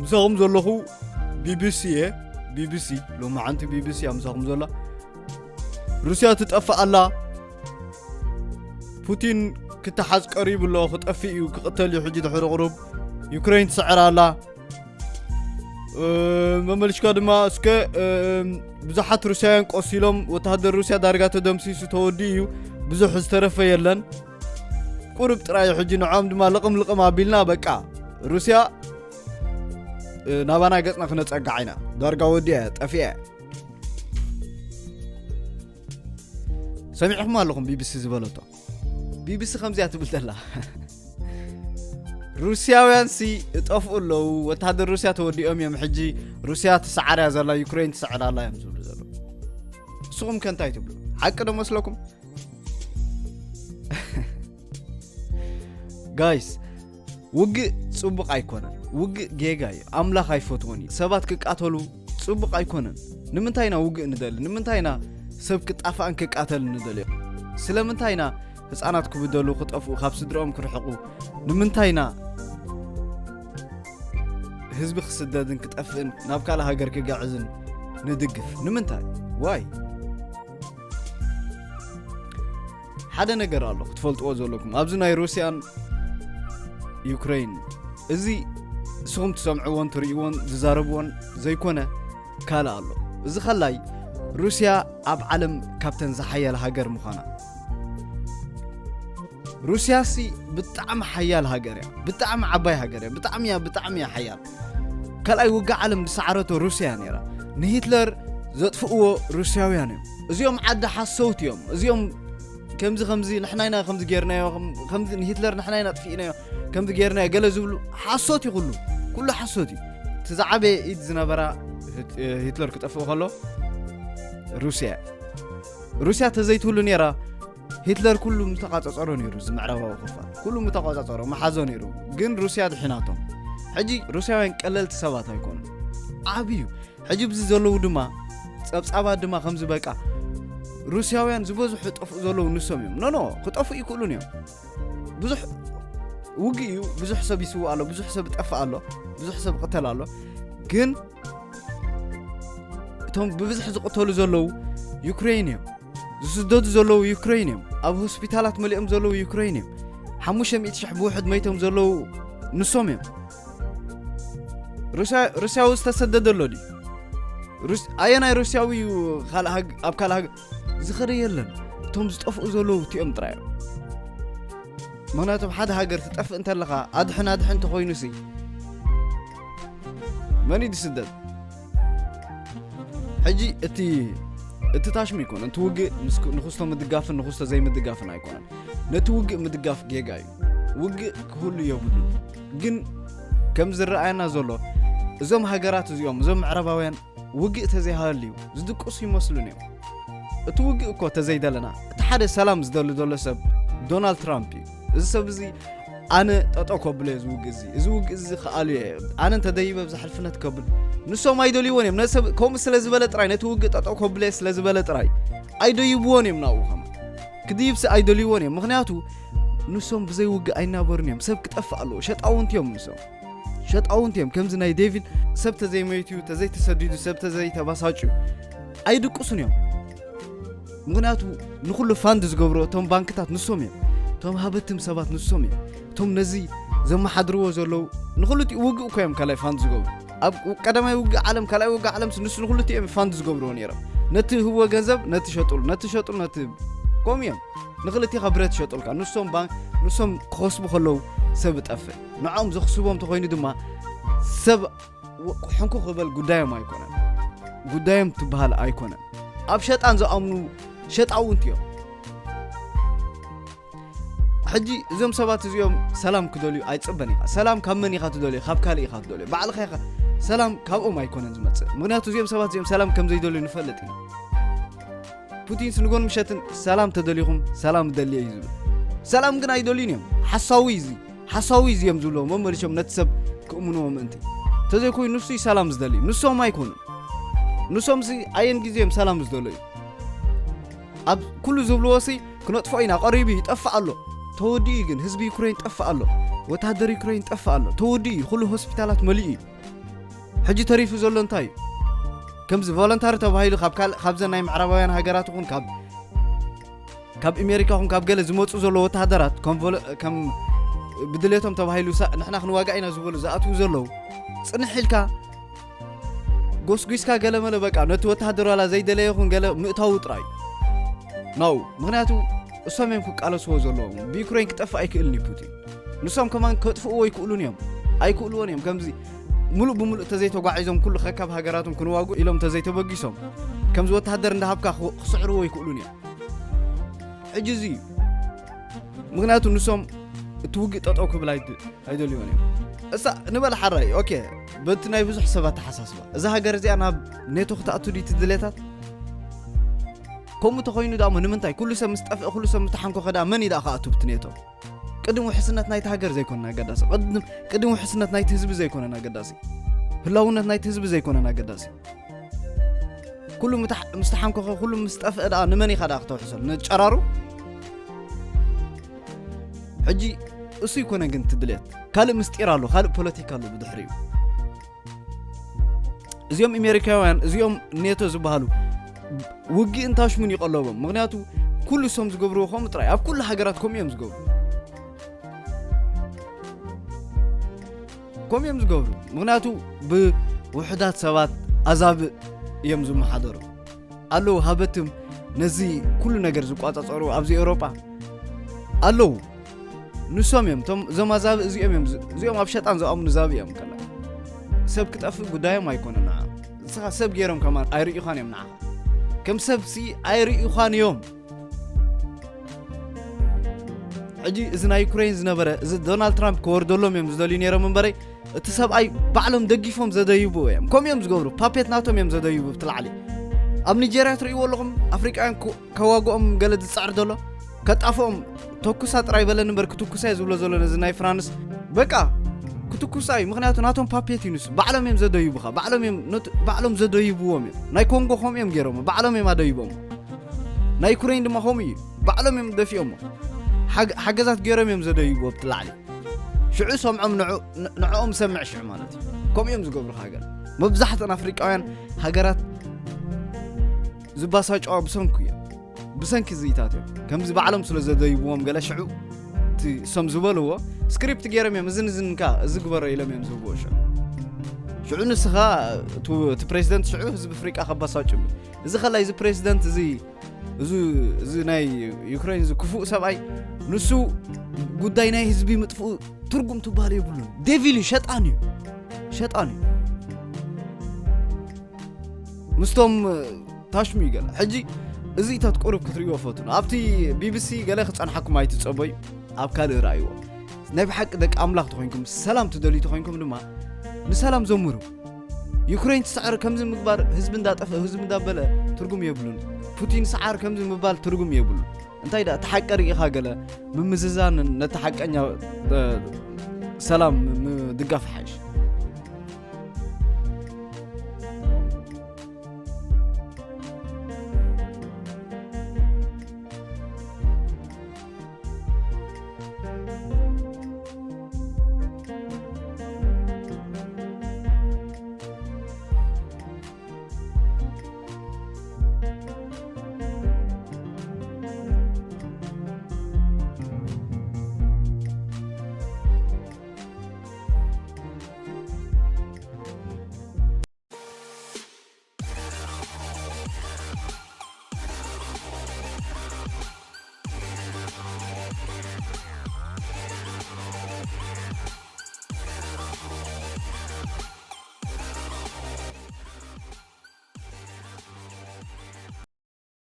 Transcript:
ምሳኹም ዘለኹ ቢቢሲ እየ። ቢቢሲ፣ ሎማዓንቲ ቢቢሲ እያ ምሳኹም ዘላ። ሩስያ ትጠፍእ ኣላ። ፑቲን ክተሓዝ ቀሪቡ ኣሎ፣ ክጠፍእ እዩ፣ ክቕተል እዩ። ሕጂ ድሕሪ ቁሩብ ዩክሬን ትስዕር ኣላ። እ፣ መመልሽካ ድማ እስከ፣ እ፣ ብዙሓት ሩስያውያን ቆሲሎም፣ ወተሃደር ሩስያ ዳርጋ ተደምሲሱ ተወዲኡ እዩ፣ ብዙሕ ዝተረፈ የለን። ቁሩብ ጥራይ ሕጂ ንዖም ድማ ልቕም ልቕም ኣቢልና በቃ ሩስያ፣ እ፣ ናባና ገጽና ክነጸግዓ ኢና። ዳርጋ ወዲኣ እያ፣ ጠፊኣ እያ። ሰሚዕኹም ኣለኹም ቢቢሲ ዝበለቶ። ቢቢሲ ከምዚኣ ትብል ዘላ። ሩስያውያን ሲ እጠፍኡ ኣለዉ፣ ወተሃደር ሩስያ ተወዲኦም እዮም፣ ሕጂ ሩስያ ትሰዓር እያ ዘላ፣ ዩክሬን ትሰዕር ኣላ እዮም ዝብሉ ዘለዉ። ንስኹም ከ እንታይ ትብሉ? ሓቂ ዶ መስለኩም? ጋይስ፣ ውግእ ጽቡቕ ኣይኮነን። ውግእ ጌጋ እዩ። ኣምላኽ ኣይፈትዎን እዩ። ሰባት ክቃተሉ ጽቡቕ ኣይኮነን። ንምንታይ ኢና ውግእ ንደሊ? ንምንታይ ኢና ሰብ ክጣፋእን ክቃተልን ንደልዮ? ስለምንታይ ኢና ህጻናት ክብደሉ፣ ክጠፍኡ፣ ካብ ስድርኦም ክርሕቑ? ንምንታይ ኢና ህዝቢ ክስደድን ክጠፍእን ናብ ካልእ ሃገር ክጋዕዝን ንድግፍ? ንምንታይ? ዋይ? ሓደ ነገር ኣሎ ክትፈልጥዎ ዘለኩም ኣብዚ ናይ ሩስያን ዩክሬን። እዚ ንስኹም ትሰምዕዎን ትርእይዎን ዝዛረብዎን ዘይኮነ ካልእ ኣሎ። እዚ ከላይ ሩስያ ኣብ ዓለም ካብተን ዝሓያል ሃገር ምዃና። ሩስያ ሲ ብጣዕሚ ሓያል ሃገር እያ። ብጣዕሚ ዓባይ ሃገር እያ። ብጣዕሚ እያ፣ ብጣዕሚ እያ ሓያል። ካልኣይ ውግእ ዓለም ዝሰዓረቶ ሩስያ እያ ነይራ። ንሂትለር ዘጥፍእዎ ሩስያውያን እዮም። እዚኦም ዓዲ ሓሰውቲ እዮም። እዚኦም ከምዚ ከምዚ ንሕና ኢና ከምዚ ጌርናዮ፣ ከም-፣ ከምዚ ንሂትለር ንሕና ኢና ኣጥፊእናዮ፣ ከምዚ ጌርናዮ ገለ ዝብሉ ሓሶት እዩ። ኩሉ፣ ኩሉ ሓሶት እዩ። እቲ ዝዓበየ ኢድ ዝነበራ ሂት-፣ ሂትለር ክጠፍእ ከሎ ሩስያ እያ። ሩስያ ተዘይትህሉ ነይራ፣ ሂትለር ኩሉ ምተቋጻጸሮ ነይሩ፣ እዚ ምዕራባዊ ክፋል ኩሉ ምተቋጻጸሮ፣ መሓዞ ነይሩ። ግን ሩስያ ድሒናቶም። ሕጂ ሩስያውያን ቀለልቲ ሰባት ኣይኮኑን። ዓብዩ። ሕጂ ብዚ ዘለዉ ድማ ጸብጻባት ድማ ከምዚ በቃ ሩስያውያን ዝበዝሑ ጠፍኡ ዘለዉ ንሶም እዮም። ኖ፣ ኖ፣ ክጠፍኡ ይክእሉን እዮም። ብዙሕ ውግእ እዩ፣ ብዙሕ ሰብ ይስውእ ኣሎ፣ ብዙሕ ሰብ ይጠፍእ ኣሎ፣ ብዙሕ ሰብ ይቕተል ኣሎ። ግን እቶም ብብዝሒ ዝቕተሉ ዘለዉ ዩክሬን እዮም። ዝስደዱ ዘለዉ ዩክሬን እዮም። ኣብ ሆስፒታላት መሊኦም ዘለዉ ዩክሬን እዮም። ሓሙሽተ ሚእቲ ሽሕ ብውሕድ መይቶም ዘለዉ ንሶም እዮም። ሩስያ-፣ ሩስያዊ ዝተሰደደ ኣሎ ድዩ? ሩስ-፣ ኣየናይ ሩስያዊ እዩ ካልእ ሃግ-፣ ኣብ ካልእ ሃገር ዝኸደ የለን። እቶም ዝጠፍኡ ዘለዉ እቲኦም ጥራይ እዮም። ምኽንያቱ ኣብ ሓደ ሃገር ትጠፍእ እንተለኻ ኣድሕን ኣድሕን እንተኾይኑሲ መን እዩ ዝስደድ? ሕጂ እቲ፣ እቲ ታሽሚ ኣይኮነን። እቲ ውግእ ምስ-፣ ንክስቶ ምድጋፍን ንክስቶ ዘይምድጋፍን ኣይኮነን። ነቲ ውግእ ምድጋፍ ጌጋ እዩ። ውግእ ክህሉ የብሉን። ግን ከም ዝረኣየና ዘሎ እዞም ሃገራት እዚኦም፣ እዞም ምዕራባውያን ውግእ ተዘይሃልዩ ዝድቅሱ ይመስሉን እዮም። እቲ ውግእ እኮ ተዘይደለና፣ እቲ ሓደ ሰላም ዝደሊ ዘሎ ሰብ ዶናልድ ትራምፕ እዩ። እዚ ሰብ እዚ ኣነ ጠጠው ከብሎ እየ እዚ ውግእ እዚ። እዚ ውግእ እዚ ክኣልዮ እየ። ኣነ እንተደይበ ኣብዚ ሕልፍነት ከብል። ንሶም ኣይደልይዎን እዮም። ነቲ ሰብ ከምኡ ስለ ዝበለ ጥራይ፣ ነቲ ውግእ ጠጠው ከብሎ እየ ስለ ዝበለ ጥራይ ኣይደይብዎን እዮም ናብኡ ከማ። ክድይብሲ ኣይደልይዎን እዮም። ምኽንያቱ ንሶም ብዘይ ውግእ ኣይናበሩን እዮም። ሰብ ክጠፍእ ኣለዎ። ሸጣውንቲ እዮም ንሶም። ሸጣውንቲ እዮም። ከምዚ ናይ ዴቪድ ሰብ ተዘይመይቱ፣ ተዘይተሰዲዱ፣ ሰብ ተዘይተባሳጩ ኣይድቅሱን እዮም። ምኽንያቱ ንኹሉ ፋንድ ዝገብሮ እቶም ባንክታት ንሶም እዮም። እቶም ሃበትም ሰባት ንሶም እዮም። እቶም ነዚ ዘመሓድርዎ ዘለዉ ንኹሉ እቲ ውግእ እኮ እዮም ካልኣይ ፋንድ ዝገብሩ። ኣብ ቀዳማይ ውግእ ዓለም፣ ካልኣይ ውግእ ዓለም ንሱ ንኹሉ እቲ እዮም ፋንድ ዝገብርዎ ነይሮም። ነቲ ህቦ ገንዘብ፣ ነቲ ሸጡሉ፣ ነቲ ሸጡሉ፣ ነቲ ከምኡ እዮም። ንኽልቲኻ ብረት ይሸጡልካ። ንሶም ባንክ፣ ንሶም ክኸስቡ ከለዉ ሰብ ይጠፍእ። ንዕኦም ዘኽስቦም ተኾይኑ ድማ ሰብ ወ-፣ ሕንኩ ክበል ጉዳዮም ኣይኮነን። ጉዳዮም ትበሃል ኣይኮነን። ኣብ ሸጣን ዝኣምኑ ሸጣውንቲ እዮም። ሕጂ እዞም ሰባት እዚኦም ሰላም ክደልዩ ኣይጽበን ኢኻ። ሰላም ካብ መን ኢኻ ትደልዮ? ካብ ካልእ ኢኻ ትደልዮ። ባዕልኻ ኢኻ። ሰላም ካብኦም ኣይኮነን ዝመጽእ። ምኽንያቱ እዚኦም ሰባት እዚኦም ሰላም ከም ዘይደልዩ ንፈልጥ ኢና። ፑቲንስ ንጎን ምሸትን ሰላም ተደሊኹም ሰላም እደሊ እዩ ዝብል። ሰላም ግን ኣይደልዩን እዮም። ሓሳዊ እዩ እዚ። ሓሳዊ እዩ እዮም ዝብልዎ መመሊሶም ነቲ ሰብ ክእምንዎ ምእንቲ። ተዘይኮይኑ ንሱ እዩ ሰላም ዝደሊ። ንሶም ኣይኮኑን። ንሶም ሲ ኣየን ግዜ እዮም ሰላም ዝደለዩ? ኣብ ኩሉ ዝብልዎ ሲ ክነጥፍኦ ኢና፣ ቀሪቡ እዩ፣ ይጠፍእ ኣሎ። ተወዲኡ እዩ ግን ህዝቢ ዩክሬን ይጠፍእ ኣሎ። ወተሃደር ዩክሬን ይጠፍእ ኣሎ። ተወዲኡ እዩ። ኩሉ ሆስፒታላት መሊኡ እዩ። ሕጂ ተሪፉ ዘሎ እንታይ እዩ? ከምዚ ቮለንታሪ ተባሂሉ ካብ ካልእ፣ ካብዘን ናይ ምዕራባውያን ሃገራት ይኹን ካብ፣ ካብ ኣሜሪካ ይኹን ካብ ገለ ዝመፁ ዘሎ ወተሃደራት ከም ቮለ-፣ ከም ብድሌቶም ተባሂሉ ሳ-፣ ንሕና ክንዋጋእ ኢና ዝበሉ ዝኣትዉ ዘለዉ፣ ፅንሕ ኢልካ ጎስጒስካ ገለ መለ በቃ ነቲ ወተሃደር ዋላ ዘይደለየ ይኹን ገለ ምእታዉ ጥራይ ናው። ምክንያቱ እሶም እዮም ክቃለስዎ ዘለዎም። ብዩክሬን ክጠፍእ ኣይክእልን እዩ ፑቲን። ንሶም ከማን ከጥፍእዎ ኣይክእሉን እዮም። ኣይክእልዎን እዮም። ከምዚ ሙሉእ ብሙሉእ ተዘይተጓዒዞም ኩሉ ከካብ ሃገራቶም ክንዋጉ ኢሎም ተዘይተበጊሶም ከምዚ ወተሃደር እንዳሃብካ ክስዕርዎ ኣይክእሉን እዮም። ሕጂ እዚ እዩ። ምክንያቱ ንሶም እቲ ውግእ ጠጠው ክብል ኣይድ-፣ ኣይደልዮን እዮም። እሳ ንበል ሓራይ ኦኬ፣ በቲ ናይ ብዙሕ ሰብ ኣተሓሳስባ እዛ ሃገር እዚኣ ናብ ኔቶ ክትኣቱ ድዩ ትድሌታት? ከምኡ ተኮይኑ ደኣ እሞ ንምንታይ ኩሉ ሰብ ምስ ጠፍአ ኩሉ ሰብ ምተሓንኮኸ ደኣ መን እዩ ደኣ ክኣቱ ብቲ ኔቶ? ቅድም ውሕስነት ናይቲ ሃገር ዘይኮነና ኣገዳሲ፣ ቅድም፣ ቅድም ውሕስነት ናይቲ ህዝቢ ዘይኮነና ኣገዳሲ፣ ህላውነት ናይቲ ህዝቢ ዘይኮነና ኣገዳሲ። ኩሉ ምተሕ-፣ ምስ ተሓንኮኸ ኩሉ ምስ ጠፍአ ደኣ ንመን ኢኻ ደኣ ክተውሕሰሉ? ንጨራሩ? ሕጂ እሱ ይኮነ ግን ትድልየት ካልእ ምስጢር ኣሎ፣ ካልእ ፖለቲካ ኣሎ ብድሕሪኡ። እዚኦም ኣሜሪካውያን እዚኦም ኔቶ ዝበሃሉ ውግእ እንታሽሙን ይቀለቦም። ምክንያቱ ኩሉ እሶም ዝገብርዎ ከምኡ ጥራይ ኣብ ኩሉ ሃገራት ከምኡ እዮም ዝገብሩ። ከምኡ እዮም ዝገብሩ። ምክንያቱ ብውሕዳት ሰባት ኣዛብእ እዮም ዝመሓደሩ። ኣለዉ ሃበትም ነዚ ኩሉ ነገር ዝቋጻጸሩ ኣብዚ ኤውሮጳ ኣለዉ። ንሶም እዮም እቶም፣ እዞም ኣዛብእ እዚኦም እዮም ዝ-፣ እዚኦም ኣብ ሸጣን ዝኣምኑ ዛብእ እዮም። ከላ ሰብ ክጠፍእ ጉዳዮም ኣይኮነን። ንዓ ንስኻ ሰብ ገይሮም ከማን ኣይርእዩኻን እዮም። ንዓ ከም ሰብ ሲ ኣይርእዩኻን እዮም። ሕጂ እዚ ናይ ዩክሬን ዝነበረ እዚ ዶናልድ ትራምፕ ክወርደሎም እዮም ዝደልዩ ነይሮም እምበረይ እቲ ሰብኣይ ባዕሎም ደጊፎም ዘደይቡ እዮም። ከምኡ እዮም ዝገብሩ። ፓፔት ናቶም እዮም ዘደይቡ ብትላዕሊ። ኣብ ኒጀርያ ትርእይዎ ኣለኹም ኣፍሪቃውያን ክዋግኦም ገለ ዝፅዕር ዘሎ ከጣፍኦም ተኩሳ ጥራይ በለኒ እምበር ክትኩሳ እየ ዝብሎ ዘሎ ነዚ ናይ ፍራንስ በቃ ክትኩሳ እዩ። ምክንያቱ ናቶም ፓፔት እዩ ንሱ። ባዕሎም እዮም ዘደይቡኻ። ባዕሎም እዮም ነት-፣ ባዕሎም ዘደይብዎም እዮም። ናይ ኮንጎ ከምኡ እዮም ገይሮም። ባዕሎም እዮም ኣደይቦም። ናይ ዩክሬን ድማ ከምኡ እዩ። ባዕሎም እዮም ደፊኦሞ። ሓገ-፣ ሓገዛት ገይሮም እዮም ዘደይብዎ ብትላዕሊ። ሽዑ ሰምዖም ንዑ-፣ ን-፣ ንዕኦም ሰምዕ ሽዑ ማለት እዩ። ከምኡ እዮም ዝገብሩ ሃገር። መብዛሕትአን ኣፍሪቃውያን ሃገራት ዝባሳጨዋ ብሰንኩ እዮም። ብሰንኪ ዝኢታት እዮም። ከምዚ ባዕሎም ስለ ዘደይብዎም ገለ ሽዑ እቲ እሶም ዝበልዎ ስክሪፕት ገይሮም እዮም። እዝን እዝን እንካ እዚ ግበሮ ኢሎም እዮም ዝህብዎ ሽዑ። ሽዑ ንስኻ እቲ፣ እቲ ፕሬዚደንት ሽዑ ህዝቢ ኣፍሪቃ ከባሳጭ ይብል። እዚ ከላይ እዚ ፕሬዚደንት እዚ፣ እዚ፣ እዚ ናይ ዩክሬን እዚ ክፉእ ሰብኣይ ንሱ ጉዳይ ናይ ህዝቢ ምጥፍኡ ትርጉም ትባል የብሉን። ዴቪል እዩ፣ ሸጣን እዩ። ሸጣን እዩ። ምስቶም ታሽሙ እዩ ገለ። ሕጂ እዚ እታት ቁሩብ ክትርእይዎ ፈትኑ። ኣብቲ ቢቢሲ ገለ ክጸንሓኩም ኣይትጸበዩ፣ ኣብ ካልእ ረኣይዎ። ናይ ብሓቂ ደቂ ኣምላኽ ተኾይንኩም፣ ሰላም ትደልዩ ተኾይንኩም ድማ ንሰላም ዘምሩ። ዩክሬን ትስዕር ከምዚ ምግባር ህዝቢ እንዳጠፍአ ህዝቢ እንዳበለ ትርጉም የብሉን። ፑቲን ሰዓር ከምዚ ምባል ትርጉም የብሉን። እንታይ ደኣ እቲ ሓቂ ርኢኻ ገለ ምምዝዛን ነቲ ሓቀኛ፣ እ፣ ሰላም ም-፣ ምድጋፍ ሓይሽ።